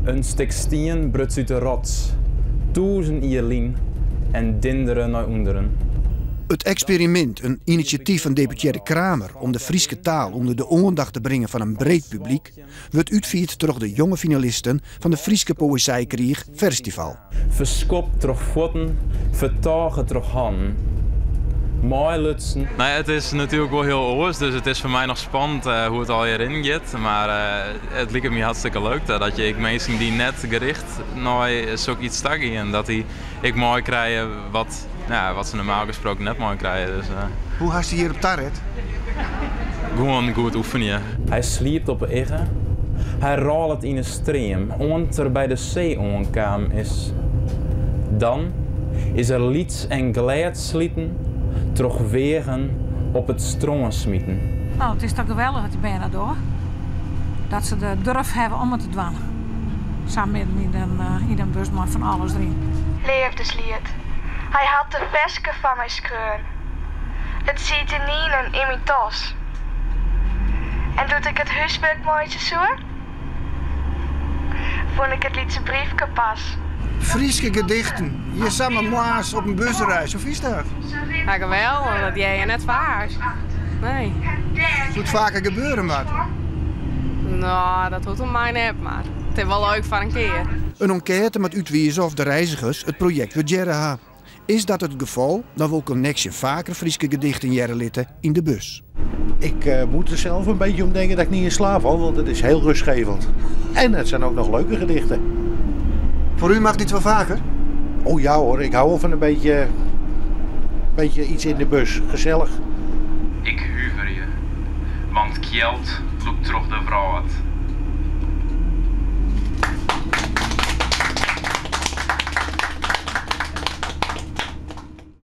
In stik stien bruts út de rots, tûzen jier lyn, en dindere nei ûnderen. It eksperimint, in inisjatyf fan deputearre Kramer om de Fryske taal ûnder de oandacht te bringen fan in breed publyk, wurdt útfierd troch de jonge finalisten fan de Fryske Poëzijkriich Ferstival. Ferskopt troch fuotten, fertôge troch hannen. Meilutsen. No ja, it is natuerlik wol hiel oars, dus it is foar my noch spannend hoe't it allegear rinnen giet. Mar it liket my hartstikke leuk dat je ek minsken dy't net gericht nei sok iets ta gean, dat dy ek meikrije wat, ja, wat se normaal gesproken net meikrije. Dus. Hoe hast dy hjir op taret? Gewoan goed oefenje. Hy sliept op 'e igge. Hy rôlet yn 'e stream oant er by de see oankaam is. Dan is er lyts en glêd sliten troch weagen op it strân smiten. No, it is toch geweldich dat dy bern dat dogge. Dat se de durf hawwe om it te dwaan. Sa midden yn in bus mei fan alles deryn. Leafdesliet. Hy hat in ferske foar my skreaun. It siet ynienen yn myn tas. En doe't ik it húswurk meitsje soe, fûn ik it lytse briefke pas. Fryske gedichten, hjir samar moarns op in busreis, hoe fynst dat? Ja, geweldich, dat hear je net faak. Nee. Soe it faker gebeure moatte? No, dat hoecht om my net, mar it is wol leuk foar in kear. In enkête moat útwize oft de reizgers it projekt wurdearre ha. Is dat it gefal, dan wol Connexxion faker Fryske gedichten hearre litte yn de bus. Ik uh, moet er zelf een beetje om denken dat ik niet in slaap val, want het is heel rustgevend. En het zijn ook nog leuke gedichten. Voor u mag dit wel vaker? Oh ja hoor, ik hou wel van een beetje, beetje iets in de bus. Gezellig. Ik huverje, want kjeld lûkt troch de wrâld.